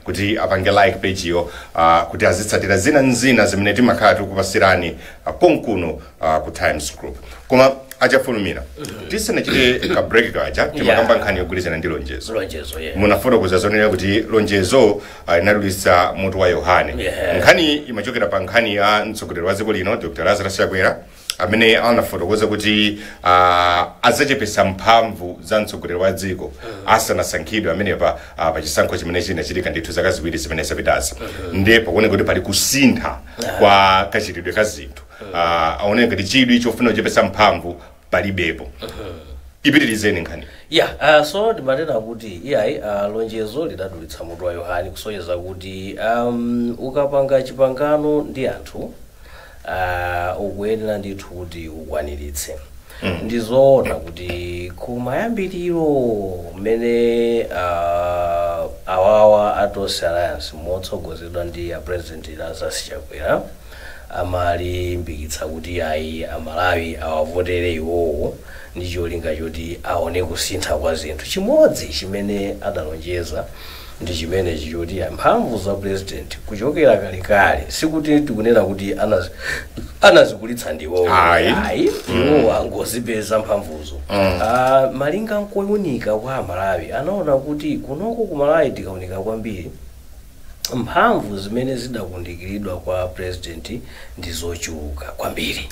Kuti apange like page iyo, kuti azitsatira zina nzina zimene timakhala tikupasirani konkuno ku Times Group. Koma achafulumira, tisanachite ka break kaja, timakamba nkhani yogwirizana ndi lonjezo. Lonjezo, yeah. Munafotokoza zonena kuti lonjezo linadulitsa mutu wa Yohane. Nkhani imachokera pa nkhani ya mtsogoleri wa dziko lino, Dr Lazarus Chakwera, amene anafotokoza kuti adzachepesa mphamvu za mtsogoleri wa dziko asanasankhidwe amenepa pa chisankho chimene chinachitika ndithu zaka 2 zimene zapitazi. Ndiye pakuoneka kuti pali kusintha kwa kachitidwe ka zinthu, aoneka kuti chidwi chofuna kuchepesa mphamvu palibepo. Ipitirizeni nkhani. Yeah, so ndimanena kuti iyayi, lonjezo lidadulitsa mutu wa Yohane, kusonyeza kuti ukapanga chipangano ndi anthu, ukuyenera ndithu kuti ukwaniritse. Ndizoona kuti kumayambiriro mmene awawa a Tonse Alliance motsogozedwa ndi a President Lazarus Chakwera amalimbikitsa kuti ayi, Amalawi awavotere iwowo ndi cholinga choti aone kusintha kwa zinthu, chimodzi chimene adalonjeza ndi chimenechi choti mphamvu za president kuchokera kalekale, sikuti tikunena kuti anazikulitsa ndiwowo. Ayi. Ayi, iwowo angozipeza mphamvuzo. Ah, malinga nkuunika kwa Amalawi, anaona kuti kunoko ku Malawi tikaunika kwambiri, mphamvu zimene zidakundikiridwa kwa president ndi zochuluka kwambiri.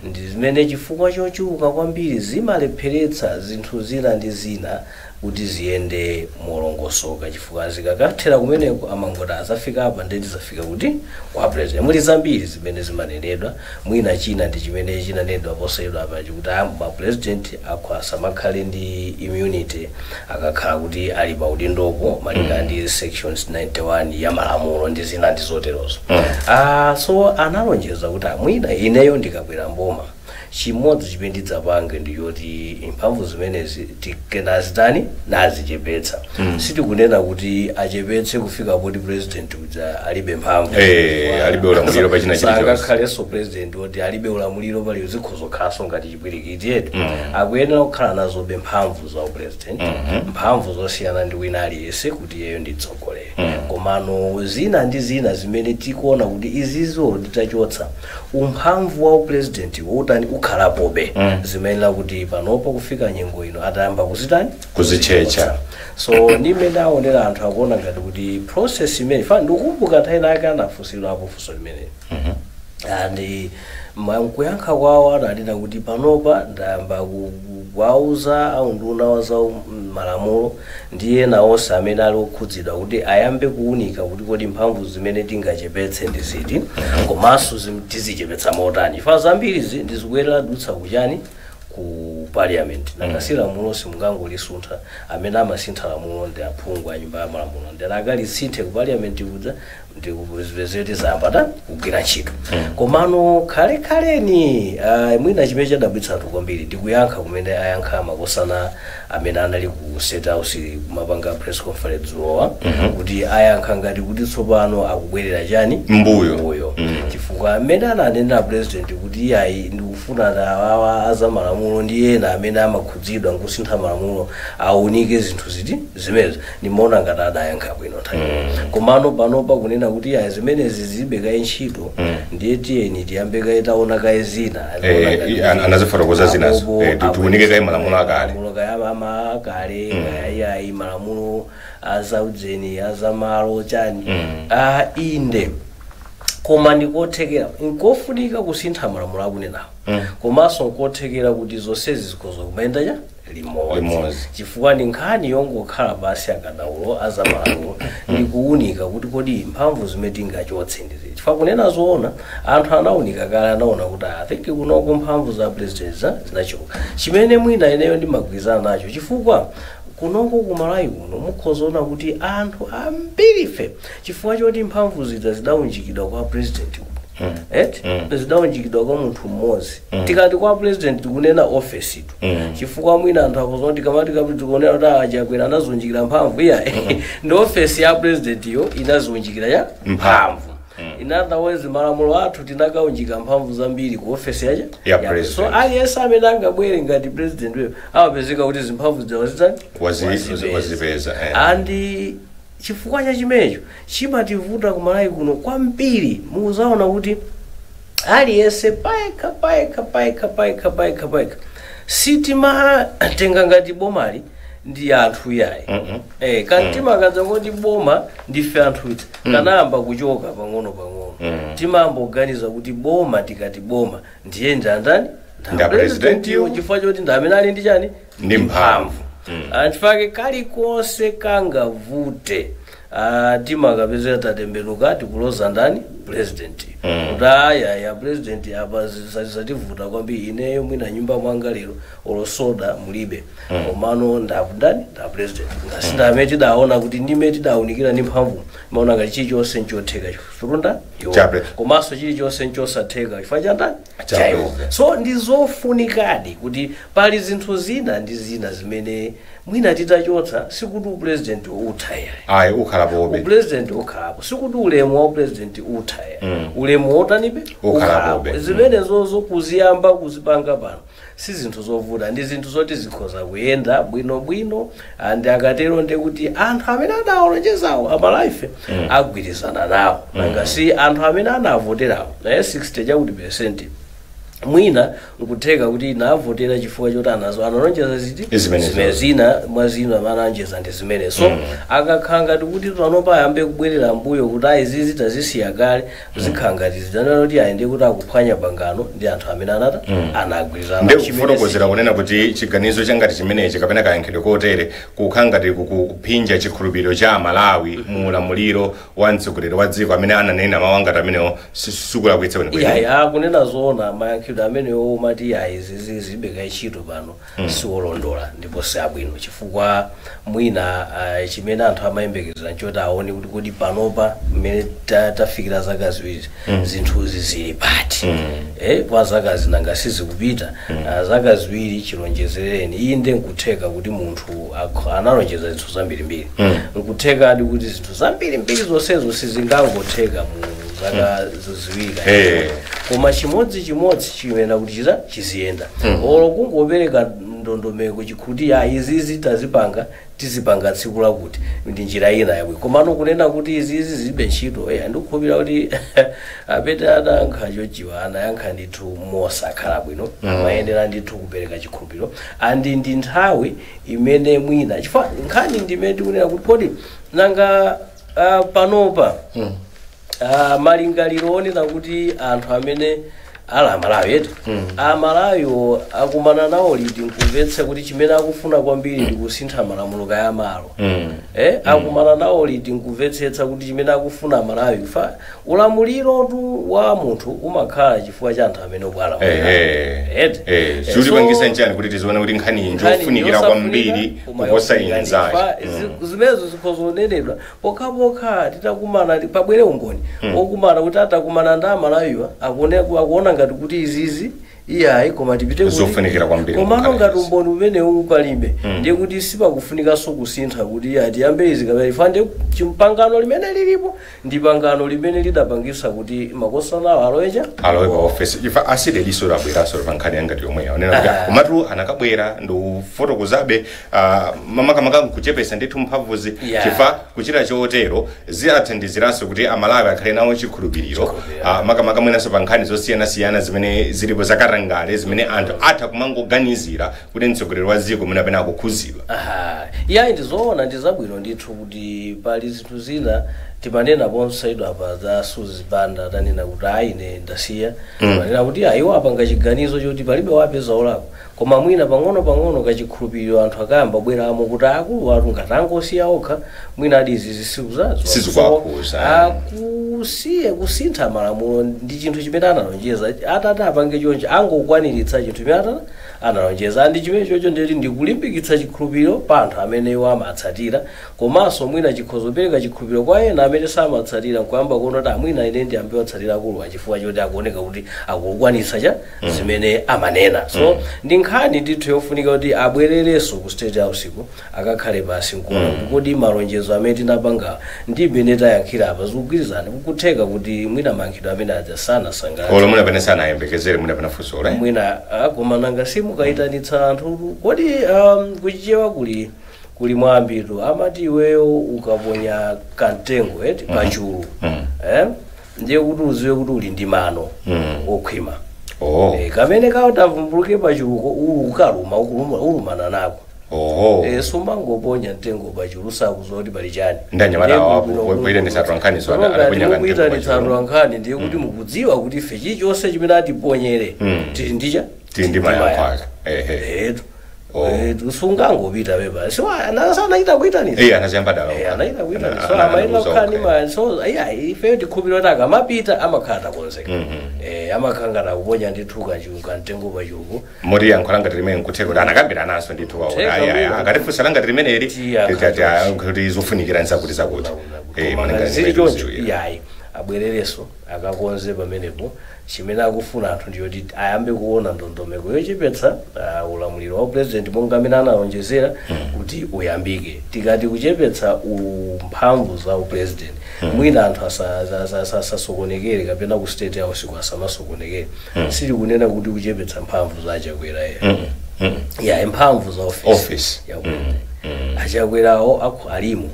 Ndi zimene chifukwa chochuluka kwambiri zimalepheretsa zinthu zina ndi zina kuti ziyende molongosoka, chifukwa zikakathera kumeneko amangoti azafika apa, ndeti zafika kuti kwa president. Muli zambiri zimene zimanenedwa, mwina china ndi chimene chinanenedwa posayidwa apa chikuti ma president akho asamakhale ndi immunity akakhala kuti ali pa udindopo, malinga ndi sections 91 ya malamulo ndi zina ndi zoterozo. So analonjeza kuti amwina ineyo ndikabwera mboma, chimodzi chimene ndidzapange ndi choti mphamvu zimenezi tikenazitani, nazichepetsa. Sitikunena kuti achepetse kufika poti president uja alibe mphamvu. Eh, alibe ulamuliro pa china chilichonse. Sangakhalenso president woti alibe ulamuliro, pali zikhozokhaso ngati chipwirikiti yetu. Akuyenera kukhala nazobe mphamvu za upresident, mphamvu zosiyana ndi wina aliyense, kuti iyeyo ndi mtsogoleri. Komano zina ndi zina zimene tikuona kuti izizo titachotsa, umphamvu wa upresident utani, ukhalapobe, zimayenera kuti panopo kufika nyengo ino atayamba kuzitani? Kuzichecha. So ndi mmene aonera anthu, akuona ngati kuti process imene fa ndikukumbuka nthawi nake anafunsidwa apo funso limeneli, and mkuyankha kwawo adanena kuti panopa ndayamba kuwauza au nduna wa za malamulo ndi ena onse amene ali okhudzidwa kuti ayambe kuwunika kuti kodi mphamvu zimene tingachepetse ndi ziti, komanso tizichepetsa motani. Fa zambirizi ndizikuyerera dutsa kuchani, ku parliament. Nanga si lamulo simungangolisuntha, amene amasintha lamulo ndi aphungu a nyumba ya malamulo, ndi akalisinthe ku parliament kuja ndikupezeti zayamba ta kugwira ntchito. Komano khalekhaleni, mwina chimene chadabwitsa anthu kwambiri ndikuyankha kumene ayankha makosana amene anali ku State House kumapanga press conference dzulowa, kuti ayankha ngati kuti tsopano akubwerera chani? Mbuyo. Mbuyo. Chifukwa amene ananena president kuti iyayi, ndikufuna awawa azamalamulo ndi ena amene amakhudzidwa nkusintha malamulo aunike zinthu ziti zimenezo, ndimaona ngati adayankha bwino nthawi. Komano panopa kunena kuti iyayi, zimenezi zilibe kaye ntchito, ndiye tiyeni tiyambe kaye taona kaye zina. Anazifotokoza zinazo. Apopo Tiunike kaye malamulo akale. Malamulo kaya ama akale, kaya iyayi, malamulo azaudzeni, azamalo chani. Ah, inde, koma ndikothekera, nkofunika kusintha malamulo akunenawo, komanso nkothekera kuti zonsezi zikhoza kumayenda cha limodzi. Limodzi. Chifukwa ndi nkhani yongokhala pasi akadaulo azamalamulo ndi kuwunika kuti kodi mphamvu zimene tingachotse ndi ziti. Chifukwa kunena zoona, anthu anawunika kale, anaona kuti I think kunoko mphamvu za president zinachoka. Chimene mwina ineyo ndimagwirizana nacho, chifukwa kunoko kumalawi kuno mukhozaona kuti anthu ambirife, chifukwa choti mphamvu zija zidawunjikidwa kwa president kuno, eti zidawunjikidwa kwa munthu mmodzi. Tikati kwa president, tikunena office tu, chifukwa mwina anthu akuzona tikamati tikunena kuti achakwera anazunjikira mphamvu, iya, ndi office ya president yo inazunjikira ya mphamvu. In other words, malamulo athu tinakaunjika mphamvu zambiri ku office yacha Ya president. So aliyense amene angabwere ngati president weyo amapezeka kuti zimphamvu zawo zitani? Wazipeza, eh. And Chifukwa cha chimenecho chimativuta kumalawi kuno kwambiri. Mukuzaona kuti aliyense payekha payekha payekha payekha payekha payekha, sitimatenga ngati bomali ndi anthu yayi. Kantima kadzangoti boma ndife anthu iti kanayamba kuchoka pang'ono pang'ono. Timamboganiza kuti boma, tikati boma ndiye ndandani? Nda president yo. Chifukwa choti ndi amene ali ndi chani? Ndi mphamvu. Chifukwa kalikonse kangavute, timakapezera tatembenuka, tikuloza ndani? President. Kuti aya ya president apa zativuta kwambiri, ineyo mwina nyumba mwanga lero olo soda mulibe, komano ndakundani? Nda president. Ngasinda amene tidaona kuti ndime tidawunikira ndi mphamvu, maona ngati chilichonse nchotheka chifukwa iwo, komanso chilichonse nchosatheka chifukwa cha ndani? Cha Cha iwo. president. So ndizofunikadi kuti pali zinthu zina ndi zina zimene mwina titachotsa, sikuti upresident utha yayi. Ayi, ukhalapobe. Upresident ukhalapo, sikuti ulemu wa upresident utha yayi. Ulemu wotanibe? Ukhalapobe. Zimene zozo kuziyamba kuzipanga pano si zinthu zovuta, ndi zinthu zoti zikhoza kuyenda bwinobwino. And akatero ndi kuti anthu amene adawalonjezawo amalaife agwirizana nawo. Nanga si anthu amene anavoterawo naye 60 chakuti percent, mwina nkutheka kuti inavotera chifukwa choti anazo analonjeza ziti? Zimenezo. Zimene zina mwa zina amene analonjeza ndi zimene. So akakhala ngati kuti panopa ayambe kubwerera mbuyo kuti ayi, zizi tazisiya kale, zikhala ngati zidanena kuti ayende kuti akuphwanya pangano ndi anthu amene anata anagwirizana. Ndi kufotokozera kunena kuti chiganizo changati chimenechi kapena kayankhidwe kotere kukhala ngati kuphinja chikhulupiriro cha Amalawi mu ulamuliro wa mtsogoleri wa dziko amene ananena mawu angati amenewo, sikulakwitsa kwenikweni. Ya, kunena zoona, mayankhidwe amenewo umati ayi, zizi zilibe ntchito pano, siwolondola ndipo si abwino, chifukwa mwina chimene anthu amayembekezera nchoti aone kuti kodi panopa mmene tafikira zaka 2 zinthuzi zili pati? Kwa zaka zinanga sizikupita. Zaka 2 chilonjezereni, inde nkutheka kuti munthu analonjeza zinthu zambirimbiri. Nkuthekadi kuti zinthu zambirimbiri zonsezo sizingangotheka mu zaka 2, koma chimodzi chimodzi chiyenera kuti chiza chiziyenda. Olo kungopereka ndondomeko chikhuti ya izizi tazipanga, tizipanga tsiku lakuti, ndi njira ina yabwino. Komano kunena kuti izizi zilibe ntchito, ndikukhulupirira kuti apete adayankha chochiwa, anayankha ndithu mosakhala bwino. Amayenera ndithu kupereka chikhulupiriro, andi ndi nthawi imene mwina, chifukwa nkhani ndimene tikunena kuti kodi nanga panopa malingaliro onena kuti anthu amene ali Amalawi eti, Amalawiwo akumana nawo liti nkumvetsa kuti chimene akufuna kwambiri ndi kusintha malamulo kaya malo? Akumana nawo liti nkumvetsetsa kuti chimene akufuna Amalawi fa ulamuliro tu wa munthu umakhala chifukwa cha anthu amene ukuwalamulira. Eti? Chulipangisa nchani kuti tizione kuti nkhani iyi Nkhani njofunikira yosafunika, kwambiri koma kuposa yofunika inzake? Zimenezo zikhoza kunenedwa pokhapokha titakumana, pabwere umboni okumana kuti atakumana ndi Amalawiwa akuona ngati kuti izizi iyayi, koma tipite kuti Zofunikira kwambiri komano kukhala ngati izi. umboni umenewu palibe, ndiye kuti sipakufunikanso kusintha kuti iya tiyambe izi kapena ifa. Ndiye chimpangano limene lilipo ndi pangano limene lidapangisa kuti makosanawo alowecha. Alowe pa office ifa asidediso labweraso pa nkhani yangati yomweyo, onena kuti komatu anakabwera ndikufotokozabe makamaka nkuchepesa ndithu mphamvuzi, chifukwa kuchita chotero ziyathandiziranso kuti Amalawi akhale nawo chikhulupiriro. Chikhulupiriro. Makamaka mwinanso pa nkhani zosiyanasiyana zimene zilipo zakatangale, zimene anthu atha kumangoganizira kuti mtsogoleri wa dziko mwina apena akukhuzidwa. Aha, iyayi, ndizoona, ndi zabwino ndithu kuti pali zinthu zina timanena ponsaidwa apa za Suzi Banda, tanena kuti ayi, ine ndasiya. Manena kuti ayiwo apanga chiganizo choti palibe wapeza olakwa, koma mwina pang'ono pang'ono kachikhulupiriro anthu akayamba bweramo kuti akulu atu ngati angosiya okha, mwina adi izi zisikuzazo Sizikuwakhuza. Akusiye kusintha malamulo ndi chinthu chimene analonjeza. Atati apange choncho, angokwaniritsa chinthu chimene atata analonjeza, andi chimene chocho ndeti ndikulimbikitsa chikhulupiriro pa anthu amene iwo amatsatira, komanso mwina chikhoza kupereka chikhulupiriro kwa ena amene samatsatira, nkuyamba kuona kuti amwina ine ndiyambe watsatira akuluwa chifukwa choti akuoneka kuti akukwanitsa cha zimene amanena. So ndi nkhani ndithu yofunika kuti abwererenso ku State House ku, akakhale pasi nkuona kuti kodi malonjezo amene tinapanga ndi mmene tayankhira apa zikugwirizana? Kukutheka kuti mwina mayankhidwe amene aja sanasangalatse. Olo mwina pene sanayembekezere, mwina pena funso Mwina koma nanga simukayitanitsa anthu kodi kuchichewa kuli Kuli mwambitu amati iweyo ukaponya kamtengo eti pachulu, ndiye kuti uziwe kuti uli ndi mano okhwima. Kamene kautavumbuluke pachuluko ukaluma, ulumana nako. Sumangoponya mtengo pachulu sakuziwa kuti pali chani. Ndi anyamata awo poyitanitsa atolankhani, so adaponya kamtengo Mukuyitanitsa pachulu. Atolankhani, ndiye kuti mukudziwa kuti ife chilichonse chimene atiponyere tili ndicha Tili ndi mayankho ake. Ehe. Etu. Etu, sungangopita pepa, so anachita kuyitanitsa. Iye anaziyamba dala. Anaita kuyitanitsa, so amaita kukhala ndi ma, so iya, ife tikhulupirira kuti akamapita amakhala atakonzeka. Amakhala ngati akuponya ndithu kamtengo pachulu. Moti yankho langa limene nkutheka kuti anakambira naso ndithu kwawo. Kutheka Ayi, ayi, bwino. akatifunsa langa limeneli, Tiyankha. kuti zofunikira nzakuti zakuti. Malinga Zili zimene choncho. tikuziwira. Iyayi, abwererenso akakonze pamenepo. Chimene akufuna anthu ndiyoti ayambe kuona ndondomeko yochepetsa ulamuliro wa president monga amene analonjezera kuti uyambike. Tikati kuchepetsa mphamvu za upresident, mwina anthu asasokonekere kapena ku State House asamasokonekere, silikunena kuti kuchepetsa mphamvu za Achakwera ya mphamvu za office, Office. ya president. Achakwerawo akho alimo,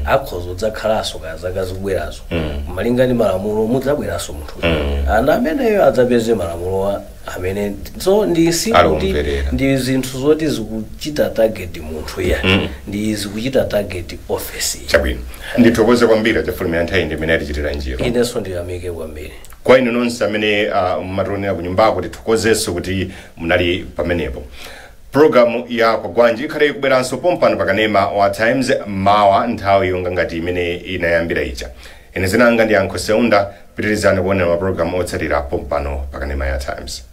akhoza kudzakhalanso kaya zaka zikubwerazo. Malinga ndi malamulo mudzabweranso munthu ana ameneyo adzapeze malamulo amene, so ndi sikuti Alomverera. ndi zinthu zoti zikuchita target munthu ya, ndi zikuchita target office. Chabwino, ndithokoze kwambiri achafulumira, nthawi ndi imene atichitira njiro. Inenso ndiyamike kwambiri. Kwa inu nonse amene mumationera ku nyumbako, tithokozenso kuti munali pamenepo. Programu ya Kwagwanji ikhale ikubweranso pompano pakanema wa Times mawa nthawi yonga ngati imene inayambira ija. Ine zinanga ndi Yankho Seunda. Pitirizani kuonera mapulogalamu otsatira pompano pakanema ya Times.